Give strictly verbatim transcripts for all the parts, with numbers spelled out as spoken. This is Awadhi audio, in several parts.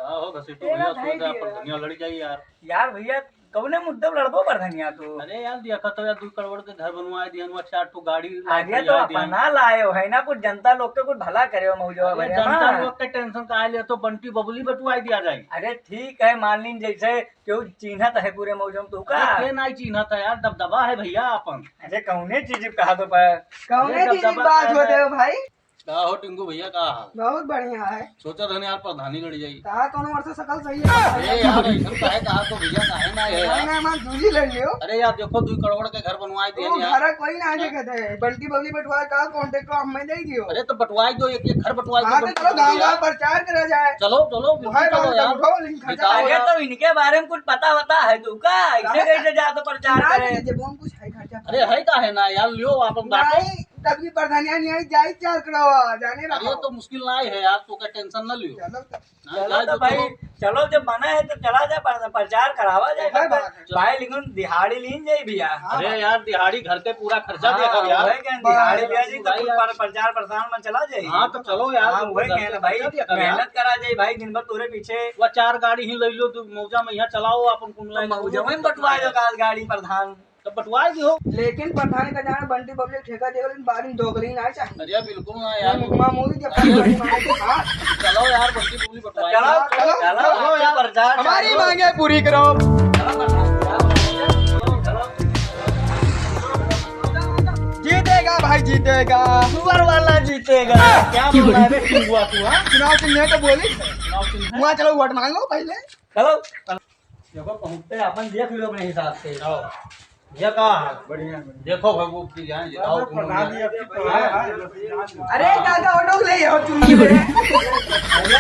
हाँ हो घसीटू भैया, सोच रहा पर दुनिया लड़ जाई यार। यार भैया, कौने मुद्दे पे लड़बो प्रधानिया तू? अरे यार, देखा तो यार, दू करोड़ के घर बनवाए दिया, चार ठो गाड़ी अरे तो अपना लाए हो, है ना, कुछ जनता लोग के कुछ भला करे हो मौजवा भरे जनता लोग के टेंशन काहे ले, तो बंटी बबली बटुआई दिया जाए। अरे ठीक है, मान लीन जैसे केहू चीन्हत है पूरे मौजवा में, तू का? अरे के नाई चीन्हत है यार, दबदबा है भैया अपन। अरे कौने चीज कहा तो पर कौने चीज बात होते हो भाई? का हो टिंकू भैया, का हाल? बहुत बढ़िया है। सोचा था यार प्रधानी लड़ जाई। कहा कौन वर्ष सकल सही है? अरे यार, ऐसा काहे कहा तो भैया, काहे ना है यार? नहीं, नहीं, मान दूजी लड़ लियो। अरे यार, देखो, दू करोड़ के घर बनवाए दिए वो यार। घर कोई ना देखे थे, बंटी बबली बटवाए का कॉन्ट्रैक्ट तो हमें दे दियो। अरे तो बटवाए दो, एक एक घर बटवाए दो, हाँ, तो बंटी चलो बबली गाँव यार। गाँव प्रचार करा जाए। चलो, चलो, वो है बिल्कुल चलो बात, यार। उठाओ, लेकिन खर्चा बताओ अरे यार। तो इनके बारे में कुछ पता वता है तू का? ऐसे कैसे जा तो प्रचार करे? जब हम कुछ है खर्चा अरे है का है ना यार, लियो आप हम बांटो। नहीं, तब की प्रधानिया नहीं आई, जाई चार करोड़, जाने अरे रहो। तो मुश्किल ना है यार, तू का टेंशन ना लियो। चलो तो। हाँ, चलो जाए तो तो भाई, चलो। चलो जब बना है तो चला जाए, पर-, प्रचार करावा जाए। हाँ, भाई, भाई। भाई, लेकिन दिहाड़ी लीन जाई भैया। हाँ, अरे भाई। यार, दिहाड़ी घर के पूरा खर्चा हाँ, देखा यार। वही कहें, दिहाड़ी भाई, लिया जी तो भाई कुल यार। पर-, प्रचार प्रसार में चला जाई। हाँ, तो चलो यार, हाँ, तुम वही घर कहें के ना भाई, खर्चा देखा यार। मेहनत करा जाई भाई, दिन भर तोरे पीछे। वो चार गाड़ी ही ले लो, तू मौजा में यहाँ चलाओ, अपन कुल तो लाइन मौजा में बटवा दो, काल गाड़ी प्रधान। तब बटवाए दियो। लेकिन प्रधान का जाना बंटी बबली ठेका देगा, लेकिन बाद में दोगली ना चाहिए। अरे बिल्कुल ना यार। मुकमा मूवी के अरे प्रधान मारे के बाद। चलो यार, बंटी बबली बटवाए चलो, दियो। चलो, चलो, चलो यार, प्रचार हमारी चालू। मांगे पूरी करो। जीतेगा भाई, जीतेगा। सुअर वाला जीतेगा। क्या बोल रहा है बे, क्यों हुआ तू, हाँ? चुनाव चिन्ह है तो बोली। चुनाव चिन्ह है? वहाँ चलो, वोट मांगो पहले। चलो। देखो, पहुँचते अपन देख लो अपने हिसाब से। आओ। ये का है? बढ़िया, बढ़िया। देखो, भगवत की जान, जिताओ तुम लोग। प्रधान जी, आपकी प्रधान है। अरे, दादा, ऑटो ले आओ तुम। अरे,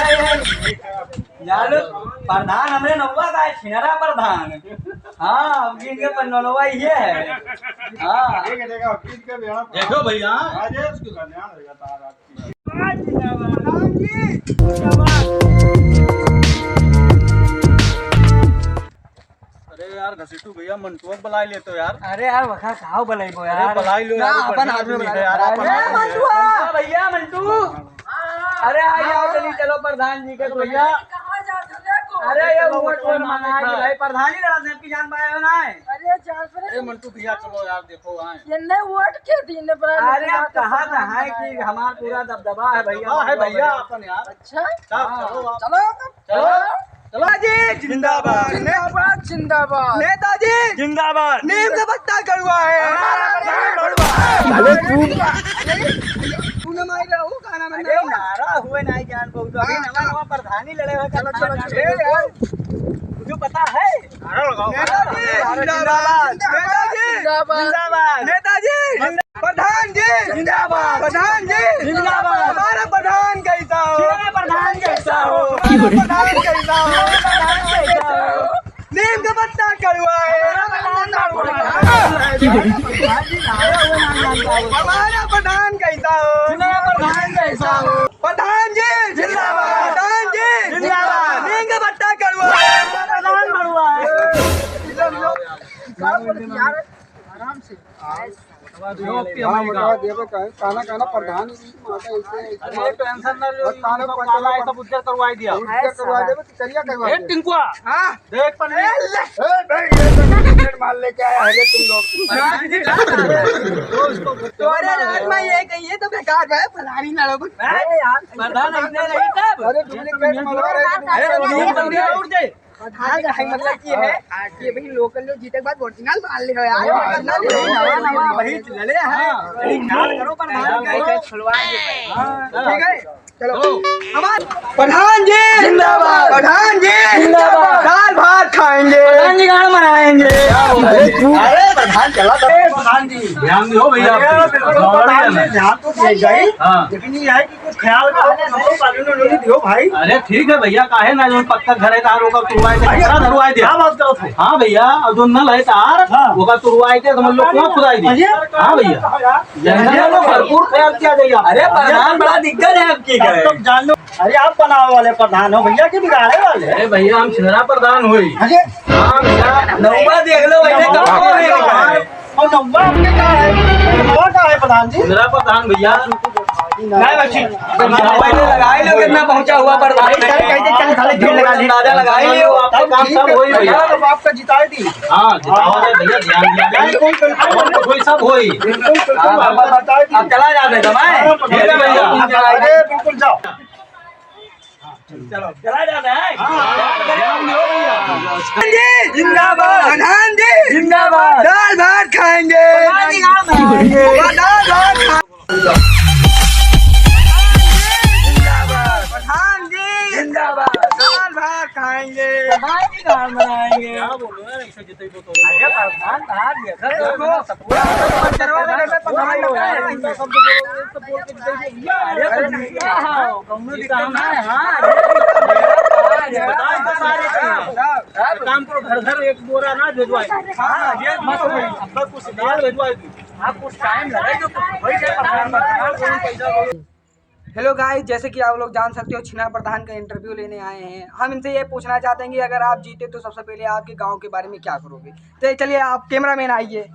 यार, प्रधान हमरे नौवा का है, छिनरा प्रधान। हाँ, अब इनके पर नौवा ये है। हाँ। ठीक है, ठीक है, अब इनके भी यहाँ देखो भैया। हाँ, ये उसकी कल्याण होगा, तारा। जिंदाबाद। प्रधान जी, जिंदाबाद। अरे यार, घसीटू भैया, मंटुआ के बुलाई लेतो यार। अरे यार, वखा कहाँ बुलाइबो अरे यार? बुलाई लो ना, यार, अपन बढ़िया आदमी आदमी बुलाई है यार, लो। अपन अरे आदमी है। मंटुआ! हाँ भैया, मंटू। अरे आ जाओ, चलिए, चलो प्रधान जी के अरे भैया। कहाँ जाते हो, देखो। अरे ये चलो, वोट वोट वोट मांगा मांगा है है। भाई, प्रधानी लड़ा से आपकी जान पाए हो ना? अरे जान पड़े। अरे मंटू भैया, चलो यार, देखो आए। ये नहीं वोट के दिन पर अरे आप कहा था है कि हमार पूरा दबदबा है भैया, दबदबा है भैया अपन यार। अच्छा। चलो, हाँ। चलो आप। चलो। चलो। चलो। नेताजी जिंदाबाद। जिंदाबाद, जिंदाबाद। नेताजी जिंदाबाद। नीम का पत्ता कड़वा है। हमारा प्रधान भड़वा है। अरे तू अरे, तूने मार रहा हूँ, गाना बंद अरे करो। नारा हुए ना जान बहु तो अभी हाँ, नवा चलो। नवा प्रधानी लड़े हुए चलो, चलो, चलो। अरे यार, तुझे पता है? नारा लगाओ। नेताजी जिंदाबाद। नेताजी जिंदाबाद। जिंदाबाद। नेताजी जिंदाबाद। प्रधान जी जिंदाबाद। प्रधान जी जिंदाबाद। हमारा प्रधान कैसा हो? हमारा प्रधान कैसा हो? हमारा प्रधान कैसा हो? हमारा प्रधान कैसा हो? नीम का पत्ता कड़वा है। हमारा प्रधान कड़वा है। हमारा प्रधान कैसा हो? हमारा प्रधान कैसा हो? प्रधान जी जिंदाबाद। प्रधान जी जिंदाबाद। नीम का पत्ता कड़वा है। हमारा प्रधान कड़वा है। आराम से। हाँ, बतावा देबे का है? काना, काना प्रधान जी, माता ऐसे, ऐसे अरे, मार- टेंशन ना लो, और काना इनको पता काला लगा। ऐसा उज्जर करवाई दिया। उज्जर करवा देबे, कि करिया करवा ए, देबे। टिंकुआ। हाँ। देख पन्नी। ए, ले। ए, भाई, ये तो टिकट मार लेके आया है, ये तुम लोग। हाँ, जी, हाँ। तो इसको गुस्से में तोरे मार राज में ये कहिए तो बेकार है, फलानी लड़ो। अरे यार, प्रधान ऐसे नहीं तब। अरे, डुप्लीकेट मंगवा रहे थे। अरे, डुप्लीकेट मंगवा रहे थे। प्रधान का है मतलब कि है कि भाई लोकल लोग जीते के बाद ओरिजिनल मान ले हो यार, हाँ, ओरिजिनल ले हो। नवा, नवा, वही लड़े हैं। हाँ। वही ख्याल करो प्रधान का, इसे छुड़वा के। हाँ, ठीक है, चलो। हमारे प्रधान जी जिंदाबाद। प्रधान जी जिंदाबाद। दाल भात खाएंगे। प्रधान जी गाना मनाएंगे। अरे तू, अरे प्रधान चला तो। प्रधान जी। ध्यान दियो भैया। अरे बिल्कुल प्रधान जी, ध्यान तो दिया जाए। हाँ। लेकिन ये है कि कुछ ख्याल करो, कुछ हमको कानून वानून दियो भाई। अरे ठीक है भैया, काहे ना, जो पक्का घर है, तार ओका तुड़वाए दे, भैया, कचरा धरवाए दे। क्या बात करत है? हाँ भैया, और जो नल है तार, हाँ। ओका तुड़वाए दे, समझ लो, कुआं खुदाई दे। भैया, हाँ भैया। भैया, जंगल में भरपूर ख्याल किया जाए। अरे प्रधान, बड़ा दिक्कत है आपकी। तब जान लो, अरे आप बनावे वाले प्रधान हो भैया कि बिगाड़े वाले? अरे भैया, हम छिनरा प्रधान होई। अरे हाँ भैया। नौवा देख लो भैया, नौवा कहाँ है? और नौवा आपके का है? नौवा का है प्रधान जी? मेरा प्रधान भैया। नहीं बच्ची। पहले लगाए लो, कितना पहुंचा हुआ प्रधान। चल, चल, चल, चल, साले भीड़ लगा। अंदाजा लगा ही लियो, आपका काम सब होई भैया। तो आपका जिताई दी। हाँ, जिताओ रे भैया, ध्यान दिया जाए। बिल्कुल, बिल्कुल। और तो कोई सब होई। बिल्कुल, बिल्कुल, हाँ, आपका जिताई दी। अब चला जाते समय। हाँ, ठीक है भैया। अरे, बिल्कुल जाओ। चलो, चला जाता है। हाँ, ध्यान दियो भैया। जी जिंदाबाद, प्रधान जी जिंदाबाद। दाल भात खाएंगे। प्रधान जी कहाँ खाएंगे? दाल भात खा- जिंदाबाद। प्रधान जी जिंदाबाद। दाल भात खाएंगे। प्रधान जी कहाँ बनाएंगे? क्या बोल रहे हो यार, ऐसे जितने को तो अरे प्रधान, प्रधान, ये सब पूरा प्रधान लगा है। अरे, तो क्या है? कौनो दिक्कत ना है, हाँ। काम करो, घर घर एक बोरा ना भिजवाए। हाँ, ये मत करो। अब कुछ दाल भिजवाए दो। आप कुछ टाइम लगे तो कुछ वही से प्रधान, प्रधान, कौन पैसा दो। हेलो गाइस, जैसे कि आप लोग जान सकते हो, छिनरा प्रधान का इंटरव्यू लेने आए हैं। हम इनसे ये पूछना चाहते हैं कि अगर आप जीते तो सबसे पहले आपके गांव के बारे में क्या करोगे? तो चलिए, आप कैमरामैन आइए।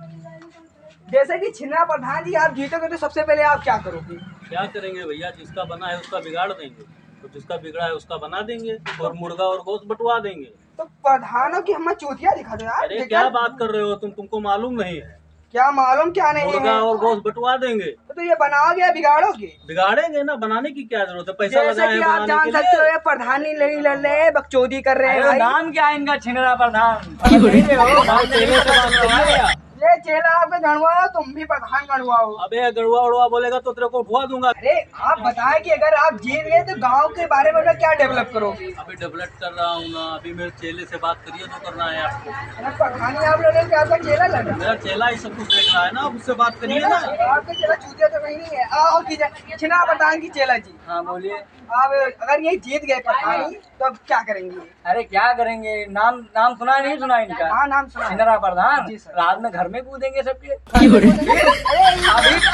जैसे कि छिनरा प्रधान जी, आप जीतोगे तो सबसे पहले आप क्या करोगे? क्या करेंगे भैया, जिसका बना है उसका बिगाड़ देंगे, और जिसका बिगड़ा है उसका बना देंगे, और मुर्गा और गोश्त बंटवा देंगे। तो प्रधानों की हमें चूतिया दिखा दो यार, अरे बेकार। क्या बात कर रहे हो तुम, तुमको मालूम नहीं है? क्या मालूम क्या नहीं मुर्गा है? और गोश्त बंटवा देंगे। तो ये बनाओगे या बिगाड़ोगे? बिगाड़ेंगे ना, बनाने की क्या जरूरत है? पैसा जैसे लगा है कि आप बनाने जान के सकते हो, लिए। ये प्रधानी नहीं लड़ रहे हैं, बकचोदी कर रहे हैं अरे भाई। नाम क्या है इनका, छिनरा प्रधान? अरे नहीं रे हो, भाई, चेले से बात करिए। ये चेला आपके गणवा हो, तुम भी प्रधान गणवा हो। अबे गणवा उड़वा बोलेगा तो तेरे को उठवा दूंगा। अरे आप बताएं कि अगर आप जीत गए तो गांव के बारे में क्या डेवलप करोगे? अभी डेवलप कर रहा हूँ ना, अभी मेरे चेले से बात करिए, जो करना है आपको। अरे प्रधानी आप लड़ रहे हो कि आपका चेला लड़ रहा है? मेरा चेला ही सब कुछ देख रहा है ना, आप उससे बात करिए ना। आपका चेला चूतिया तो कहीं नहीं है। आओ की जा-, छिनरा प्रधान की चेला जी। हाँ, बोलिए। आप अगर ये जीत गए प्रधानी, हाँ। तो अब क्या करेंगे? अरे क्या करेंगे? नाम, नाम सुना नहीं सुना इनका? हाँ, नाम सुना है। छिनरा प्रधान। जी सर। रात में घर में कूदेंगे सबके। अभी,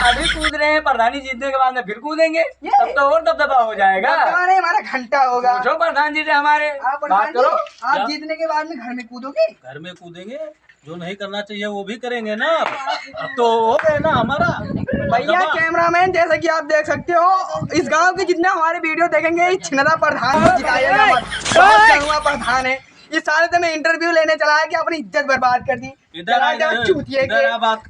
अभी कूद रहे हैं, प्रधानी जीतने के बाद में फिर कूदेंगे। ये तब तो और दबदबा हो जाएगा। दबदबा नहीं, हमारा घंटा होगा। पूछो प्रधान जी से हमारे। आप प्रधान बात जी, करो। आप क्या? जीतने के बाद में घर में कूदोगे? घर में कूदेंगे, जो नहीं करना चाहिए वो भी करेंगे ना। अब तो हो गए ना हमारा भैया दबा। कैमरामैन, जैसा कि आप देख सकते हो, इस गांव के जितने हमारे वीडियो देखेंगे, ये छिनरा प्रधान को जिताएगा हमारे। बहुत कड़वा प्रधान है। इस साले तो मैं इंटरव्यू लेने चला है कि अपनी इज्जत बर्बाद कर दी। इधर आ, चला जा इधर, चूतिए इधर के। आ बात।